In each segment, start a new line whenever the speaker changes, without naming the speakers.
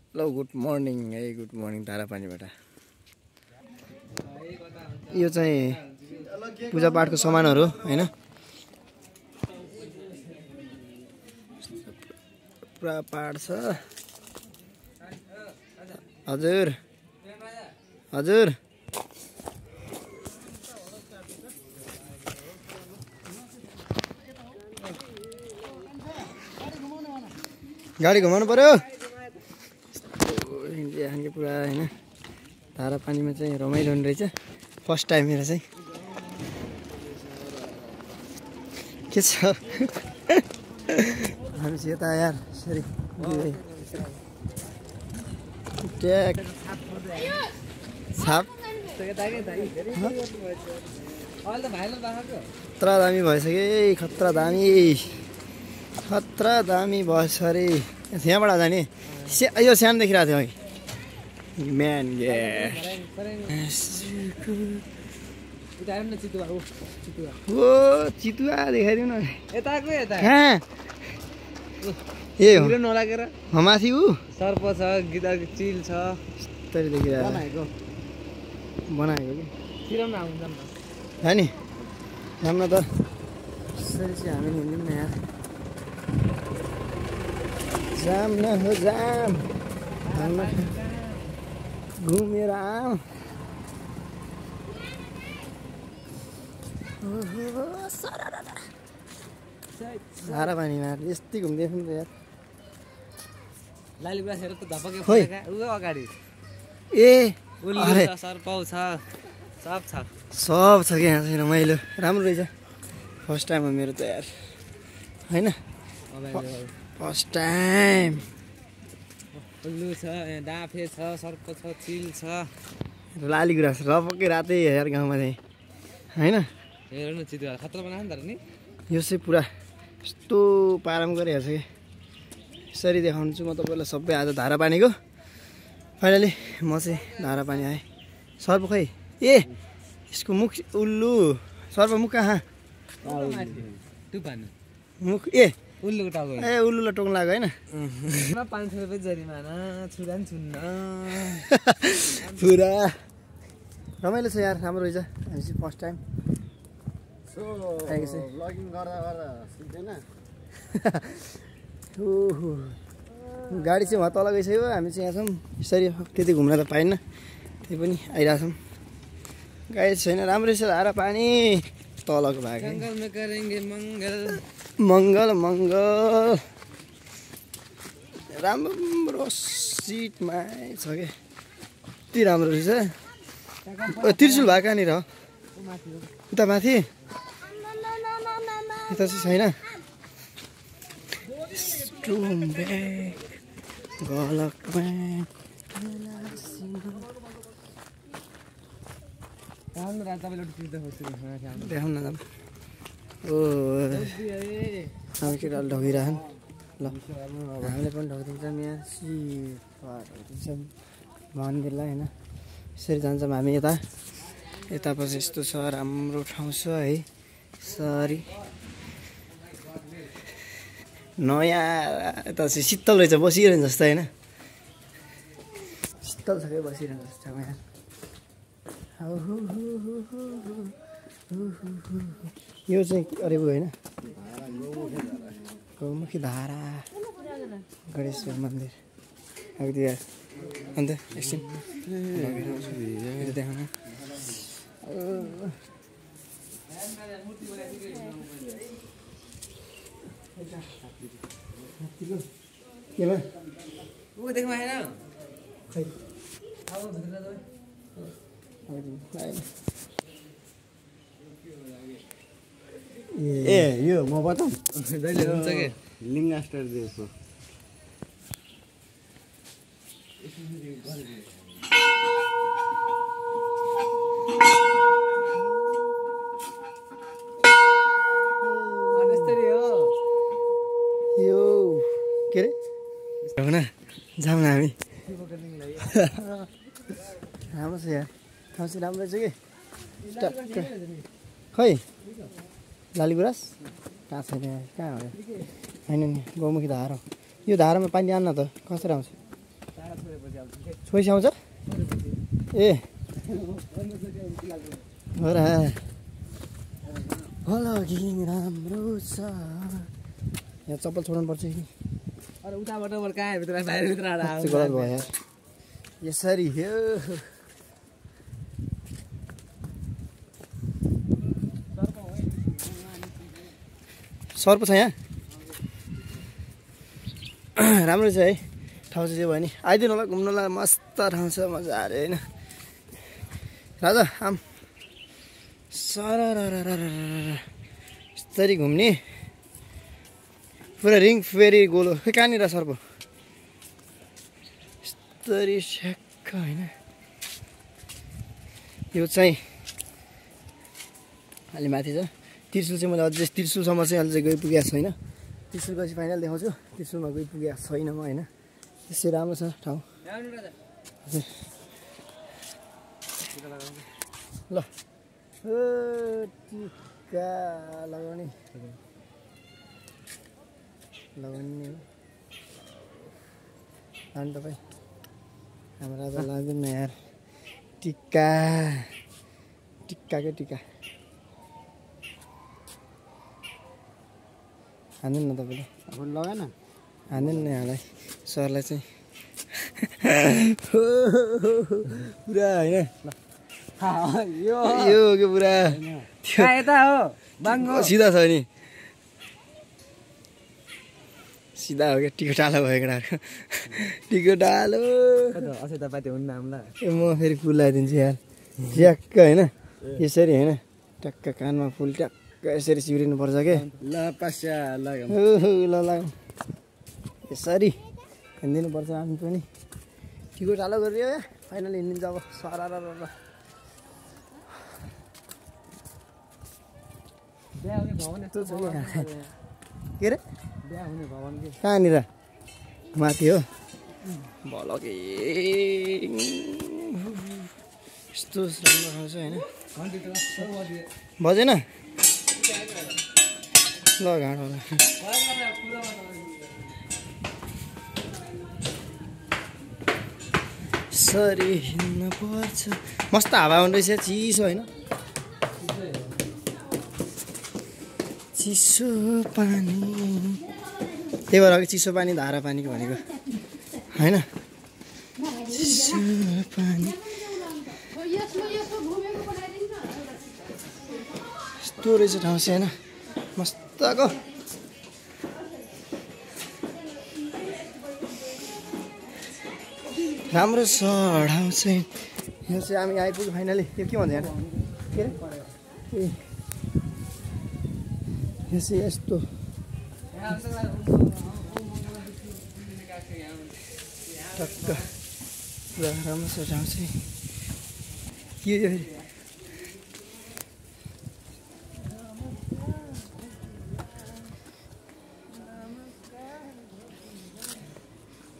Hello good morning good morning धारापानीबाट। यो चाहिँ पूजापाठको सामानहरू हैन, पुरा पाठ छ। हजुर हजुर गाडी घुमाउनु पर्यो खानके पुरा हैन। धारापानीमा चाहिँ रमाइलो हुने रहेछ। फर्स्ट टाइम मेरो चाहिँ के छ हामी चाहिँ यता यार सरी ट्याक छाप खतरा दामी भइसक्यो। खतरा दामी भएछ अरे। यहाँबाट जाने यो सानो देखिरहेको थियो अघि म्यान ओ चितुवा देखाइदिउ न कहाँ ए हो नलागेर माथि ऊ सर्प छ गिटार चिल छ तरी देखिरहेको बनाएको कि नि जाम त यसरी चाहिँ हामी हिँड्यौँ न यार। जाम न हो जाम घुमेर आऊ। धारापानीमा यस्तै घुम्दैछ नि त यार। लालीगुराँसहरू त धपके फुलेका उ अगाडि ए अरे सर्पाउ छ सब छ के यहाँ चाहिँ रमाइलो राम्रो रहेछ। फर्स्ट टाइम हो मेरो त यार हैन, फर्स्ट टाइम। उल्लु छ डाँफे छ सर्प छ चिल छ लालीगुराँस रपक्कै रातै यार गाउँमा चाहिँ हैन। हेर न चितुवा खतरा बनाएको नि त नि यो चाहिँ पुरा यस्तो पाराम गरिरहेको छ कि यसरी देखाउँछु म तपाईँलाई सबै। आज धारापानीको फाइनली म चाहिँ धारापानी आएँ। सर्प खै ए यसको मुख उल्लु सर्प मुख कहाँ मुख ए उल्लुको टाउको ए उल्लुलाई टोक्नु लाग्यो होइन। 500 रुपियाँ जरिमाना छुरा नि छुन्न पुरा रमाइलो छ यार राम्रो रहेछ। हामी चाहिँ फर्स्ट टाइम ब्लगिङ गर्दा सिक्दैन ओहो गाडी चाहिँ वहाँ तल गइसक्यो। हामी चाहिँ यहाँ छौँ यसरी त्यति घुम्न त पाइन्न त्यही पनि आइरहेछौँ। गाडी छैन राम्रै छ धारापानी तलको भाग मङ्गल मङ्गल राम्रो सिटमा छ क्या यति राम्रो रहेछ। त्रिशुल भएको कहाँनिर हो उता माथि यता चाहिँ छैन। देखाउन न ओ हामी केटाले ढकिरहन् ल हामीले पनि ढकिदिन्छौँ। यहाँ सिट मन्दिरलाई होइन यसरी जान्छौँ हामी। यता पछि यस्तो छ राम्रो ठाउँ छ है। सरी नयाँ यता चाहिँ शीतल रहेछ बसिरहन्छ जस्तो होइन शीतल छ क्या बसिरहन्छ जस्तो ठाउँ यहाँ। यो चाहिँ अरे उ होइन गौमुखी धारा गणेश्वर मन्दिर अघि अन्त एकछिन देखाउनु ए यो म बताऊँ लिङ्गास्टर दिएको यो के अरे न जाऊँ न हामी राम्रो छ यार ठाउँ चाहिँ राम्रो छ कि खै लालीगुराँस कहाँ छैन कहाँ हो होइन नि गौमुखी धारा यो धारामा पानी आउन त कसरी आउँछ छोइसी आउँछ ए हो र अलगि राम्रो छ यहाँ चप्पल छोड्नु पर्छ कि
अरे उताबाट मलाई कहाँ भित्र बाहिर भित्र आएर
गलत भयो यार यसरी हो सर्प छ यहाँ राम्रो छ है ठाउँ चाहिँ भयो नि आइदिनु होला घुम्नुलाई मस्त ठाउँ छ मजा आयो होइन राजा आम सर यसरी घुम्ने पुरा रिङ फेरि गोलो खै कहाँनिर सर्प यस्तरी ठ्याक्क होइन यो चाहिँ अलि माथि छ त्रिशुल चाहिँ मैले अझै त्रिशुलसम्म चाहिँ अहिले चाहिँ गइपुगेको छैन त्रिशुलको चाहिँ फाइनल देखाउँछु त्रिशुलमा गइपुगेको छैन म होइन त्यसै राम्रो छ ठाउँ हजुर ल टिका लगाउने लगाउने हो लानु तपाईँ हाम्रो राजा लाग्दैन यार टिका टिक्काकै टिका हान्नु न तपाईँले
अब लगाएन
हान्नु न यहाँलाई सरलाई चाहिँ पुरा होइन यो के पुरा
यता हो बाङ्गो
सिधा छ नि सिधा हो क्या टिको टालो भयो केटाहरूको टिको टालो
असै तपाईँ हुन्न हामीलाई
म फेरि फुल लगाइदिन्छु यार ट्याक्क होइन यसरी होइन ट्याक्क कानमा फुल ट्याक्क यसरी सिउरिनु पर्छ के
ल पास्या लाग्यो
ल लाग यसरी हिँडिदिनु पर्छ हामी पनि टिको टालो गरियो फाइनल हिँडिन्छ अब सरा र के अरे
बिहा हुने भवन के
कहाँनिर माथि हो भल के यस्तो राम्रो खान्छ होइन बजेन ल घाँट होला सरी हिँड्न पर्छ मस्त हावा आउँदैछ चिसो होइन चिसो पानी त्यही भएर चिसो पानी धारा पानीको भनेको होइन चिसो पानी यस्तो रहेछ ठाउँ चाहिँ होइन मस्तको राम्रो छ ठाउँ चाहिँ यहाँ चाहिँ हामी आइपुग्यो फाइनली यो के भन्छ यहाँ के अरे ए यहाँ चाहिँ यस्तो टक्क पुरा राम्रो छ ठाउँ चाहिँ के हो फेरि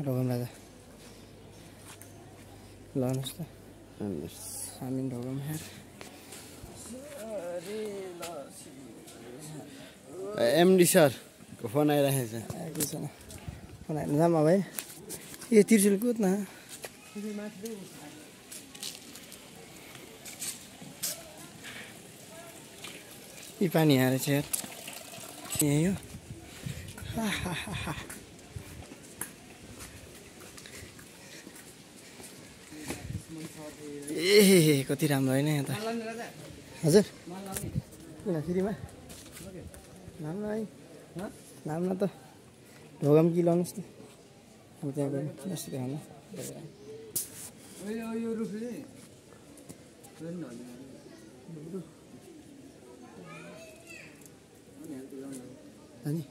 ढोगम राजा लानुहोस् त हामी ढोगम हेर
एमडी सरको फोन आइरहेको छ
आएको छैन फोन आएर जाम भाइ ए त्रिशुल कुद न यी पानी हारे छ यार यही हो ए कति राम्रो होइन यहाँ त हजुर किन फ्रीमा राम्रो है राम्रो त ढोगम कि लाउनुहोस् त अब त्यहाँ गएर जस्तो देखाउनु अनि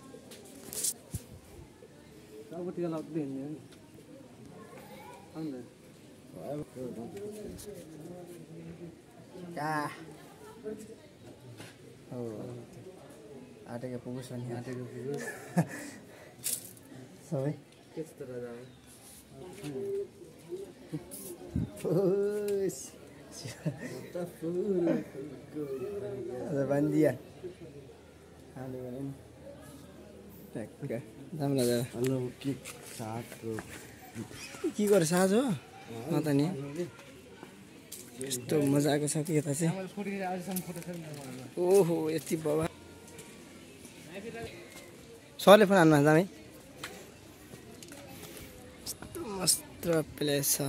आँटेको पुगोस् भने आँटेको पुगोस् सबै बान्दिया राम्रो
हेलो के साथको
के गरे साँझ हो त नि यस्तो मजाको छ कि यता चाहिँ ओहो यति बाबा सरले फोन हान्नु जामै यस्तो मस्त प्लेस छ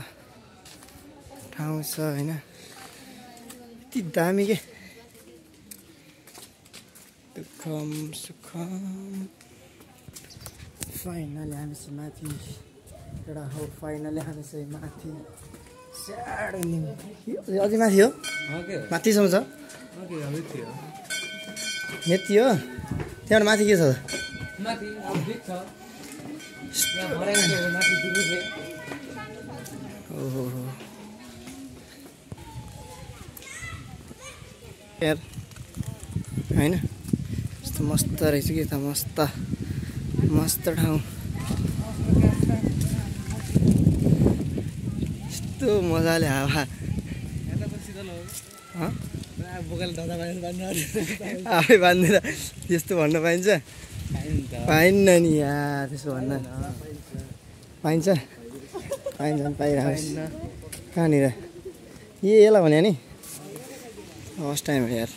ठाउँ छ होइन यति दामी के दुःखम सुखम फाइनली हामी चाहिँ माथि एउटा हो फाइनली हामी चाहिँ माथि अझै माथि हो माथिसम्म छ यति हो त्यहाँबाट माथि के छ ओहो यार होइन यस्तो मस्त रहेछ कि यता मस्त मस्त ठाउँ यस्तो मजाले हावा आफै बाँधेर त्यस्तो भन्न पाइन्छ पाइन्न नि यार त्यसो भन्न पाइन्छ पाइन्छ पाइरहेको कहाँनिर यसलाई भने नि फर्स्ट टाइम हो यार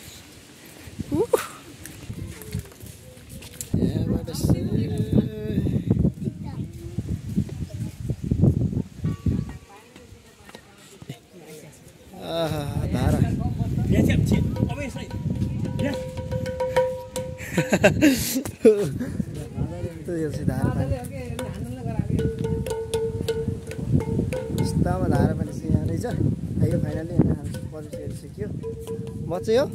धारा यस्तामा धारा पनि यहाँ रहेछ आयो फाइनली परिसकियो बच्चै हो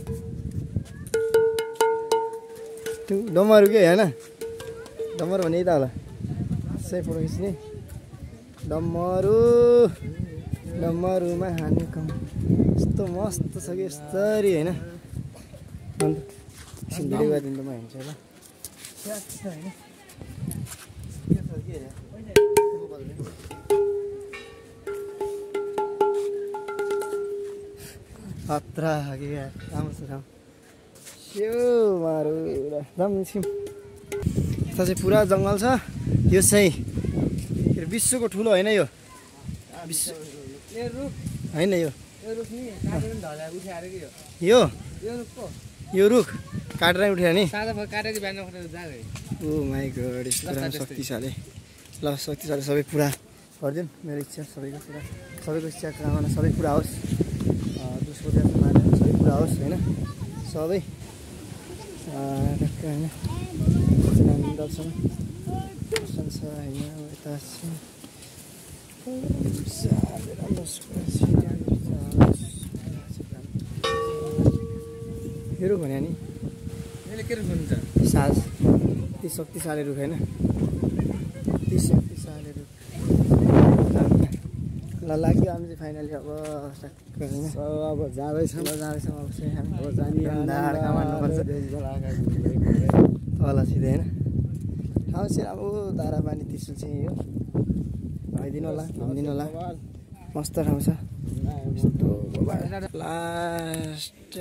त्यो डमरू के होइन डमरू भने यता होला सही फोटो खिच्ने डमरू डमरूमा हान्ने कम यस्तो मस्त छ कि यस्तरी होइन अन्त भिडियो गरिदिनु त म हिँड्छु ल खतरा कि यार राम्रो छ ठाउँ स्योमाहरू एकदम यता चाहिँ पुरा जङ्गल छ यो चाहिँ विश्वको ठुलो होइन यो विश्व होइन यो रुख काटेर उठ्यो नि ओ माई गॉड यस्तो शक्तिशाली ल शक्तिशाली सबै पुरा गरिदिउँ मेरो इच्छा सबैको पुरा सबैको इच्छा कामना सबै पुरा होस् दोस्रो सबै पुरा होस् होइन सबै होइन दर्शन छ होइन यता यो रुख भने नि साज ती शक्तिशाली रुख होइन ती शक्तिशाली रुख ल लाग्यो हामी चाहिँ फाइनली अब होइन अब जाँदैछौँ अब चाहिँ हामी तल सिधै होइन ठाउँ चाहिँ अब धारा पानी त्रिशुल चाहिँ यो भइदिनु होला भनिदिनु होला मस्त ठाउँ छ लास्ट